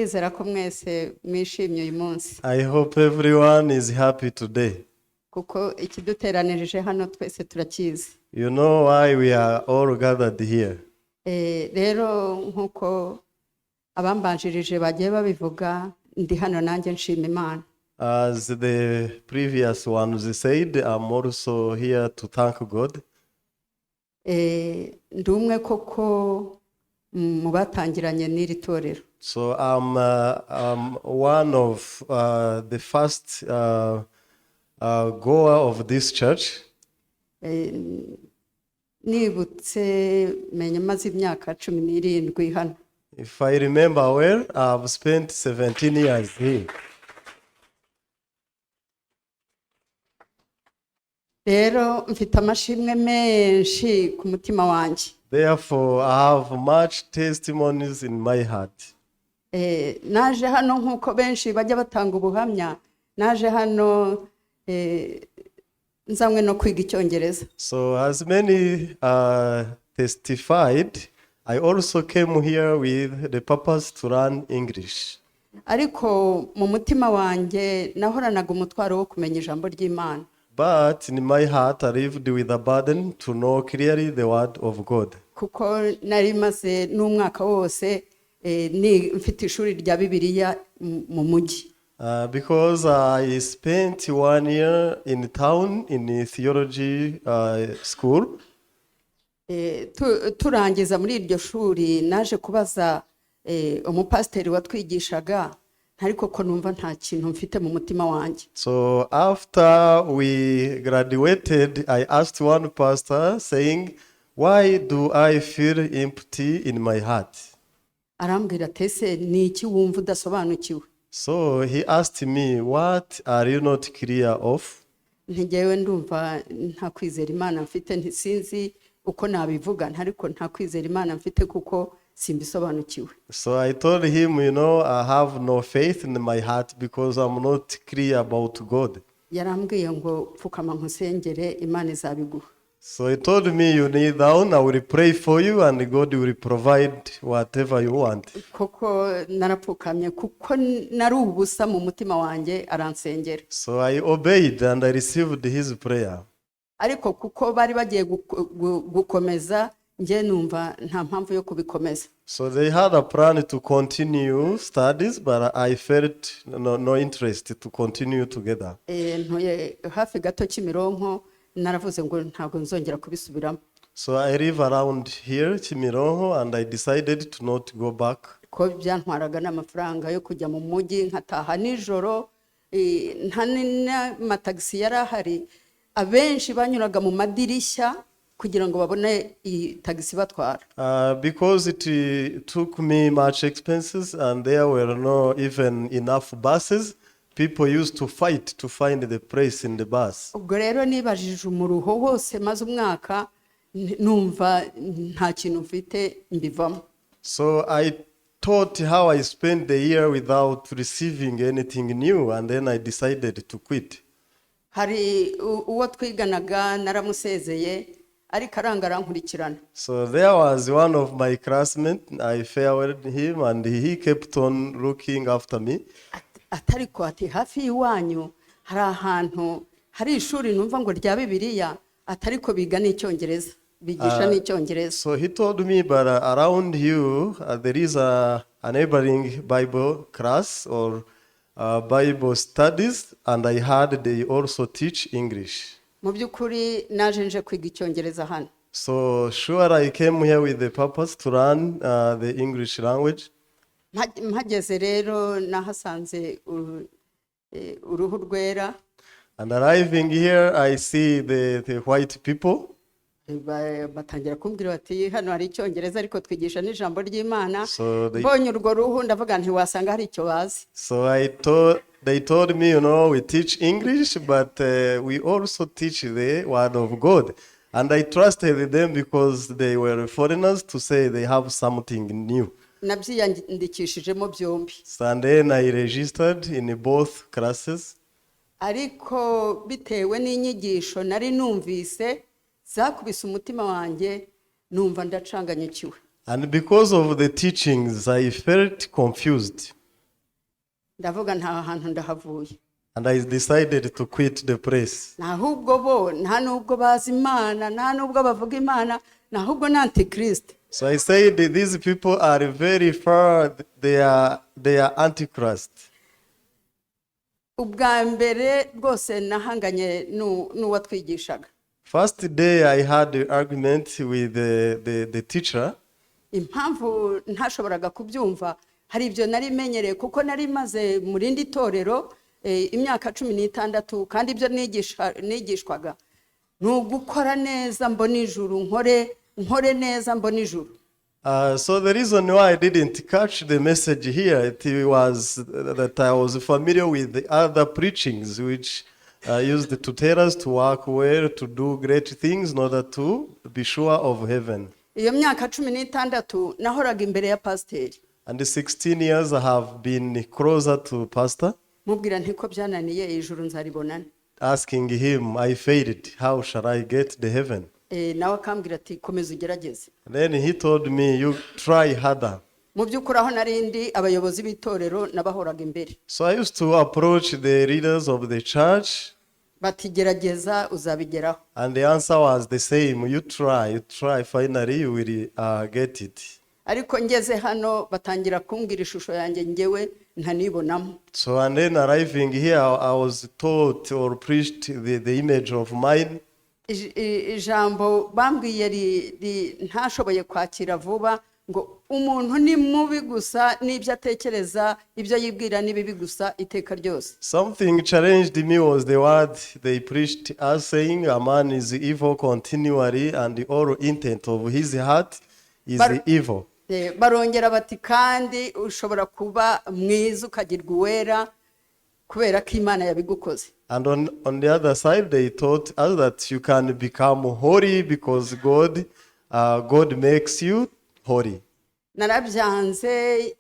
Ndizera ko mwese mwishimye uyu munsi. I hope everyone is happy today. Kuko ikiduteranirije hano twese turakizi. You know why we are all gathered here. Rero nk'uko abambanjirije bagiye babivuga, ndi hano nanjye nshima Imana. As the previous ones said, I'm also here to thank God. Ndi umwe koko mu batangiranye n'iri torero. So I'm one of the first goer of this church. Nibutse menya maze imyaka 17 hano. If I remember well, I've spent 17 years here. Rero mfite amashimwe menshi ku mutima wanjye. Therefore, I have much testimonies in my heart. Naje hano nk'uko benshi bajya batanga ubuhamya, naje hano nzanywe no kwiga Icyongereza. So, as many testified, I also came here with the purpose to learn English. Ariko mu mutima wanjye nahoranaga umutwaro wo kumenya ijambo ry'Imana. But in my heart, I lived with a burden to know clearly the word of God. Kuko nari maze n'umwaka wose mfite ishuri rya Bibiliya mu mujyi. Because I spent one year in town in a theology school. Turangiza muri iryo shuri, naje kubaza umupasiteri watwigishaga, ariko ko numva nta kintu mfite mu mutima wanjye. So after we graduated, I asked one pastor saying, "Why do I feel empty in my heart?" Arambwira ati: "Ese ni iki wumva udasobanukiwe?" So he asked me, "What are you not clear of?" Nti: "Njyewe ndumva nta kwizera Imana mfite, ntisinzi uko nabivuga, ariko nta kwizera Imana mfite kuko simbisobanukiwe." So I told him, "I have no faith in my heart because I'm not clear about God." Yarambwiye ngo: "Pfukama nkusengere, Imana izabiguha." So he told me, "You kneel down, I will pray for you, and God will provide whatever you want." Koko narapfukamye, kuko nari ubusa mu mutima wanjye, aransengera. So I obeyed and I received his prayer. Ariko kuko bari bagiye gukomeza, njye numva nta mpamvu yo kubikomeza. So they had a plan to continue studies, but I felt no interest to continue together. Ntuye hafi gato Kimironko, naravuze ngo ntabwo nzongera kubisubiramo. So I live around here, Kimironko, and I decided to not go back. Ko byantwaraga n'amafaranga yo kujya mu mujyi nkataha nijoro, nta n'amatagisi yari ahari, abenshi banyuraga mu madirishya kugira ngo babone iyi tagisi batwara. Because it took me much expenses and there were no even enough buses, people used to fight to find the place in the bus. Ubwo rero nibajije umuruho wose maze umwaka, numva nta kintu mfite, mbivamo. So I thought how I spent the year without receiving anything new, and then I decided to quit. Hari uwo twiganaga, naramusezeye, ariko aranga arankurikirana. So there was one of my classmates, I farewelled him, and he kept on looking after me. Atari ko ati: "Hafi y'iwanyu hari ahantu hari ishuri numva ngo rya Bibiliya, atari ko biga n'Icyongereza, bigisha n'Icyongereza." So he told me, "But around you, there is a neighboring Bible class or Bible studies, and I heard they also teach English." Mu by'ukuri naje nje kwiga Icyongereza hano. So sure, I came here with the purpose to learn the English language. Mpageze rero nahasanze uruhu rwera. And arriving here, I see the white people. Batangira kumbwira bati: "Hano hari Icyongereza, ariko twigisha n'ijambo ry'Imana." Mbonye urwo ruhu ndavuga nti wasanga hari icyo bazi. So they told me, "We teach English, but we also teach the word of God." And I trusted them because they were foreigners to say they have something new. Nabyiyandikishijemo byombi. So, and then I registered in both classes. Ariko bitewe n'inyigisho nari numvise zakubise umutima wanjye, numva ndacanganyikiwe. And because of the teachings, I felt confused. Ndavuga nta hantu ndahavuye. And I decided to quit the place. Ahubwo bo nta nubwo bazi Imana, nta nubwo bavuga Imana, ahubwo ni antikirisite. So I said, "These people are very far, they are antichrist." Ubwa mbere rwose nahanganye n'uwatwigishaga. First day I had the argument with the teacher. Impamvu ntashoboraga kubyumva, hari ibyo nari menyereye kuko nari maze mu rindi torero imyaka 16, kandi ibyo nigishwaga ni ugukora neza mbona ijuru, nkore nkore neza mbona ijuru. So the reason why I didn't catch the message here, it was that I was familiar with the other preachings which used to tell us to work well, to do great things in order to be sure of heaven. Iyo myaka 16 nahoraga imbere ya pasiteri. And the 16 years I have been closer to pastor, Mubwira nti ko byananiye, ijuru nzaribonane? Asking him, "I failed, how shall I get the heaven?" Nawe akambwira ati komeza ugerageze. And then he told me, "You try harder." Mu by'ukuri aho narindi abayobozi b'itorero nabahoraga imbere. So I used to approach the leaders of the church, Bati gerageza uzabigeraho. And the answer was the same. "You try, you try, finally you will get it." Ariko ngeze hano batangira kumbwira ishusho yanjye ngewe ntanibonamo. So, and then arriving here, I was taught or preached the image of mine. Ijambo bambwiye ntashoboye kwakira vuba, ngo umuntu ni mubi gusa n'ibyo atekereza, ibyo yibwira ni bibi gusa iteka ryose. Something challenged me was the word they preached us saying, "A man is evil continually, and all intent of his heart is evil." Barongera bati kandi ushobora kuba mwiza ukagirwa uwera kubera ko Imana yabigukoze. And on the other side, they taught us that you can become holy because God makes you holy. Narabyanze,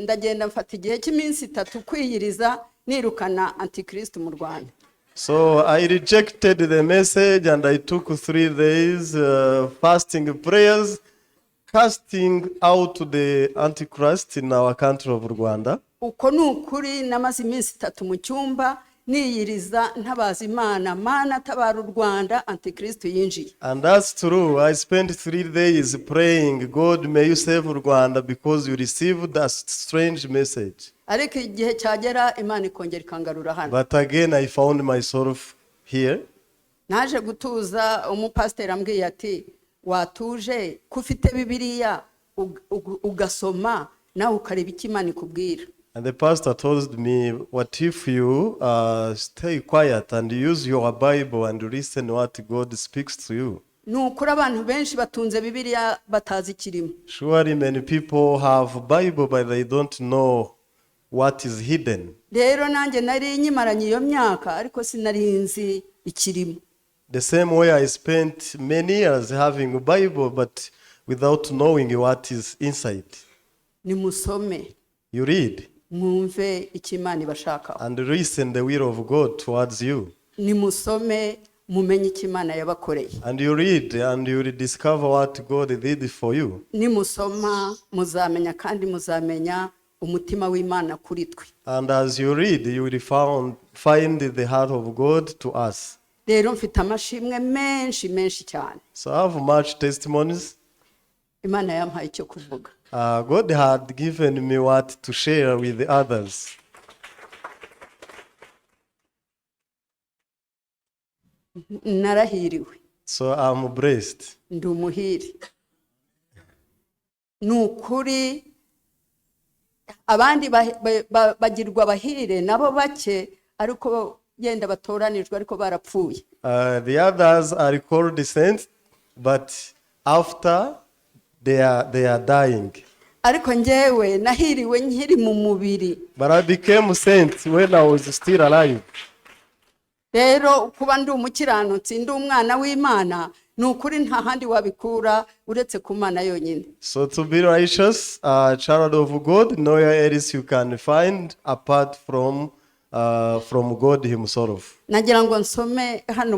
ndagenda mfata igihe cy'iminsi 3 kwiyiriza nirukana antikristo mu Rwanda. So I rejected the message and I took 3 days fasting prayers, casting out the Antichrist in our country of Rwanda. Uko ni ukuri, namaze iminsi 3 mu cyumba niyiriza ntabaza Imana, Mana tabara u Rwanda, antikristo yinjiye. And that's true. I spent 3 days praying, "God, may you save Rwanda because you received that strange message." Ariko igihe cyagera Imana ikongera ikangarura hano. But again, I found myself here. Naje gutuza umupasiteri ambwiye ati watuje ko ufite Bibiliya ugasoma nawe ukareba icyo Imana ikubwira. And the pastor told me, "What if you stay quiet and use your Bible and listen what God speaks to you?" Ni ukuri abantu benshi batunze Bibiliya batazi ikirimo. Surely many people have Bible, but they don't know what is hidden. Rero nanjye nari nyimaranye iyo myaka ariko sinari nzi ikirimo. The same way I spent many years having a Bible, but without knowing what is inside. Nimusome. You read Mwumve icyo Imana ibashakaho. And listen the will of God towards you. Nimusome mumenye icyo Imana yabakoreye. And you read and you will discover what God did for you. Nimusoma muzamenya kandi muzamenya umutima w'Imana kuri twe. And as you read, you will find the heart of God to us. Rero mfite amashimwe menshi menshi cyane. So I have much testimonies. Imana yampaye icyo kuvuga. God had given me what to share with the others. Narahiriwe. So I'm blessed. Ndi umuhire ni ukuri. Abandi bagirwa abahire nabo bake ariko yenda batoranijwe ariko barapfuye. The others are called saints, but after they are dying. Ariko njyewe nahiriwe nkiri mu mubiri. But I became saint when I was still alive. Rero kuba ndi umukiranutsi, ndi umwana w'Imana, ni ukuri nta handi wabikura uretse ku Mana yonyine. So to be righteous, a child of God, nowhere else you can find apart from God Himself. Nagira ngo nsome hano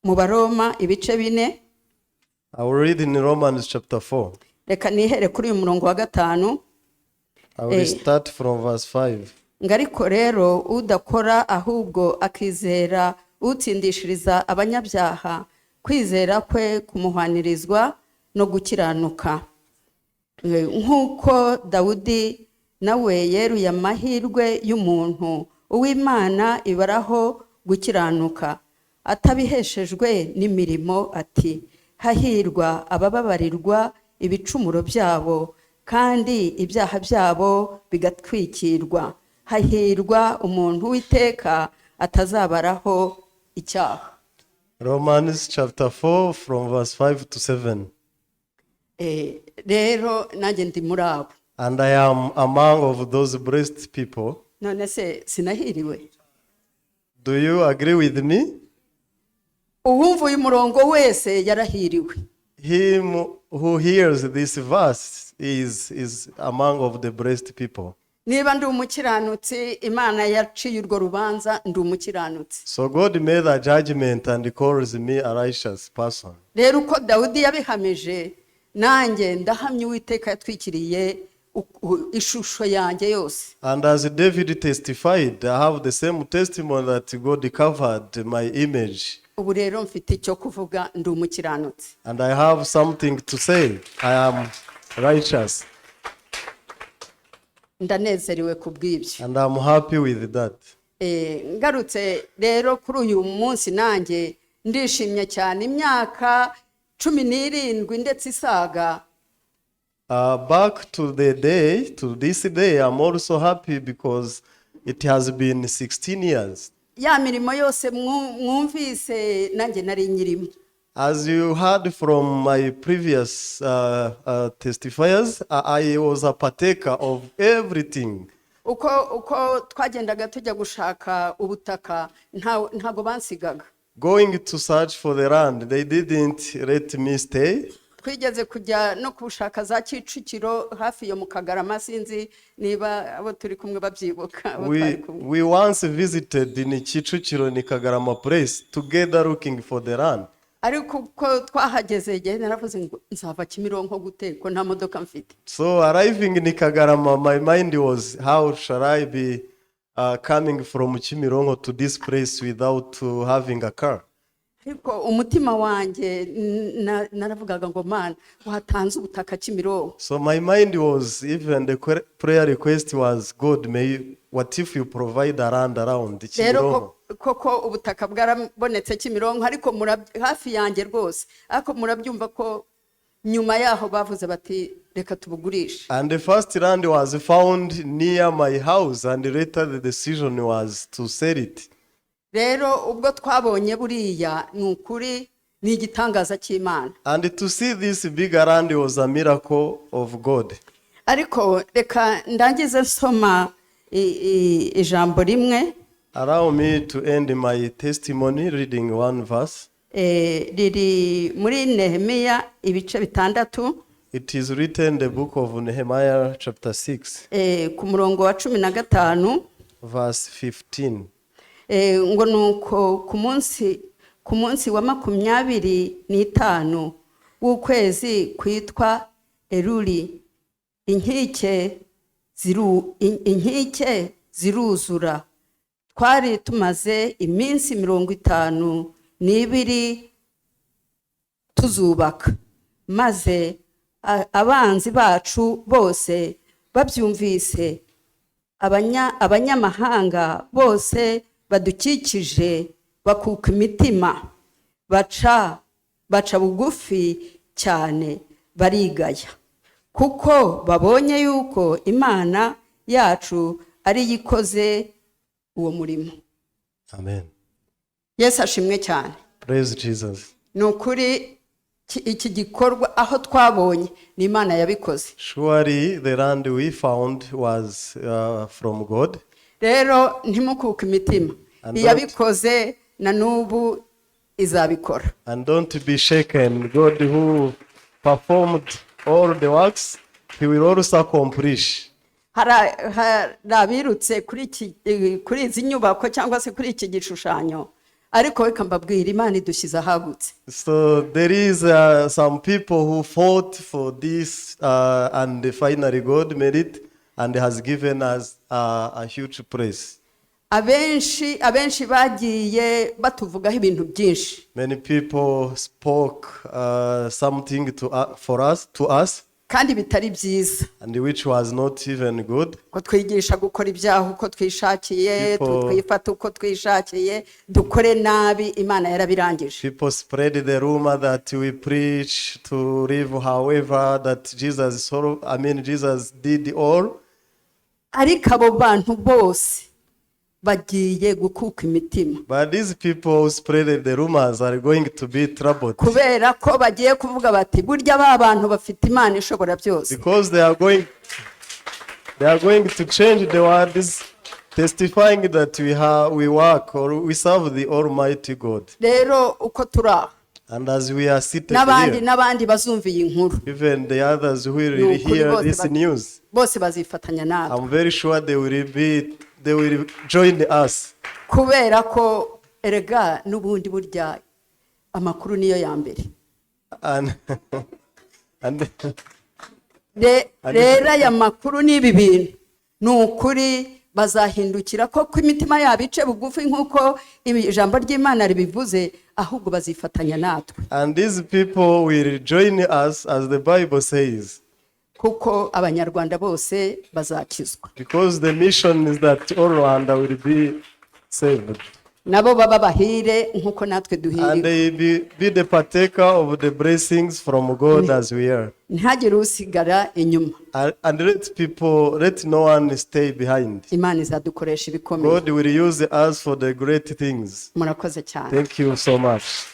mu Baroma ibice 4. I will read in Romans chapter 4. Reka nihere kuri uyu murongo wa 5. I will start from verse 5. Ngo ariko rero udakora ahubwo akizera utsindishiriza abanyabyaha, kwizera kwe kumuhwanirizwa no gukiranuka. Nk'uko Dawudi nawe yeruye amahirwe y'umuntu uw'Imana ibaraho gukiranuka atabiheshejwe n'imirimo, ati: "Hahirwa abababarirwa ibicumuro byabo kandi ibyaha byabo bigatwikirwa. Hahirwa umuntu Uwiteka atazabaraho icyaha." Romans chapter 4, from verse 5 to 7. Rero nanjye ndi muri abo. And I am among of those blessed people. None se sinahiriwe? Do you agree with me? Uwumva uyu murongo wese yarahiriwe. Him who hears this verse is among of the blessed people. Niba ndi umukiranutsi, Imana yaciye urwo rubanza, ndi umukiranutsi. So God made a judgment and calls me a righteous person. Rero uko Dawudi yabihamije, nanjye ndahamya Uwiteka yatwikiriye ishusho yanjye yose. And as David testified, I have the same testimony that God covered my image. Ubu rero mfite icyo kuvuga, ndi umukiranutsi. And I have something to say. I am righteous. Ndanezerewe ku bw'ibyo. And I'm happy with that. Ngarutse rero kuri uyu munsi, nanjye ndishimye cyane, imyaka 17 ndetse isaga. Back to the day, to this day, I'm also happy because it has been 16 years. Ya mirimo yose mwumvise nanjye nari nyirimo. As you heard from my previous testifiers, I was a partaker of everything. Uko twagendaga tujya gushaka ubutaka, ntabwo bansigaga. Going to search for the land, they didn't let me stay. Twigeze kujya no kubushaka za Kicukiro, hafi yo mu Kagarama, sinzi niba abo turi kumwe babyibuka, abo twari kumwe. We once visited in Kicukiro, in Kagarama place, together looking for the land. Ariko uko twahageze, igihe naravuze ngo nzava Kimironko gute ko nta modoka mfite? So arriving in Kagarama, my mind was, how shall I be coming from Kimironko to this place without having a car? Ariko umutima wanjye naravugaga ngo: "Mana, watanze ubutaka Kimironko." So my mind was, even the prayer request was, "God, what if you provide a land around Rero Kimironko?" koko ubutaka bwarabonetse Kimironko, ariko hafi yanjye rwose, ariko murabyumva ko nyuma yaho bavuze bati: "Reka tubugurishe." And the first land was found near my house, and later the decision was to sell it. Rero ubwo twabonye buriya, ni ukuri ni igitangaza cy'Imana. And to see this bigger land was a miracle of God. Ariko reka ndangize nsoma ijambo rimwe. Allow me to end my testimony reading one verse. Riri muri Nehemiya ibice 6. It is written in the book of Nehemiah, chapter 6, ku murongo wa 15. verse 15. Ngo nuko ku munsi wa 25 w'ukwezi kwitwa Eruri, inkike ziruzura. Twari tumaze iminsi 52 tuzubaka. Maze abanzi bacu bose babyumvise, abanyamahanga bose badukikije bakuka imitima, baca bugufi cyane, barigaya, kuko babonye yuko Imana yacu ariyo ikoze uwo murimo. Amen. Yesu ashimwe cyane. Praise Jesus. Ni ukuri iki gikorwa aho twabonye ni Imana yabikoze. Surely the land we found was from God. Rero ntimukuke imitima. Iyabikoze na n'ubu izabikora. And don't be shaken. God who performed all the works, he will also accomplish. Hari abirutse kuri izi nyubako cyangwa se kuri iki gishushanyo, ariko reka mbabwira, Imana idushyize ahagutse. So there is some people who fought for this, and finally God made it. and has given us a huge place. Abenshi abenshi bagiye batuvugaho ibintu byinshi. Many people spoke something for us, to us, kandi bitari byiza, and which was not even good. Ko twigisha gukora ibyaha uko twishakiye, twifata uko twishakiye, dukore nabi, Imana yarabirangije. People spread the rumor that we preach to live however, that Jesus, sorrow, I mean, Jesus did all. Ariko abo bantu bose bagiye gukuka imitima. But these people who spread the rumors are going to be troubled kubera ko bagiye kuvuga bati burya ba bantu bafite Imana ishobora byose. Because they are going to change the words, testifying that we work or we serve the Almighty God. Rero uko turi aha, And as we are seated n'abandi here, n'abandi bazumva iyi nkuru, even the others who will ni ukuri hear bose this news, bose bazifatanya natwe. I'm very sure they will join us. Kubera ko erega n'ubundi burya amakuru niyo ya mbere. And Rero aya makuru n'ibi bintu ni ukuri bazahindukira ko imitima yabo ice bugufi nk'uko ijambo ry'Imana ribivuze, ahubwo bazifatanya natwe. And these people will join us, as the Bible says, kuko Abanyarwanda bose bazakizwa. Because the mission is that all Rwanda will be saved. Nabo baba bahire nk'uko natwe And duhiriwe. They be the partaker of the blessings from God as we are. Ntihagire usigara inyuma. And let no one stay behind. Imana izadukoresha ibikomeye. God will use us for the great things. Murakoze cyane. Thank you so much.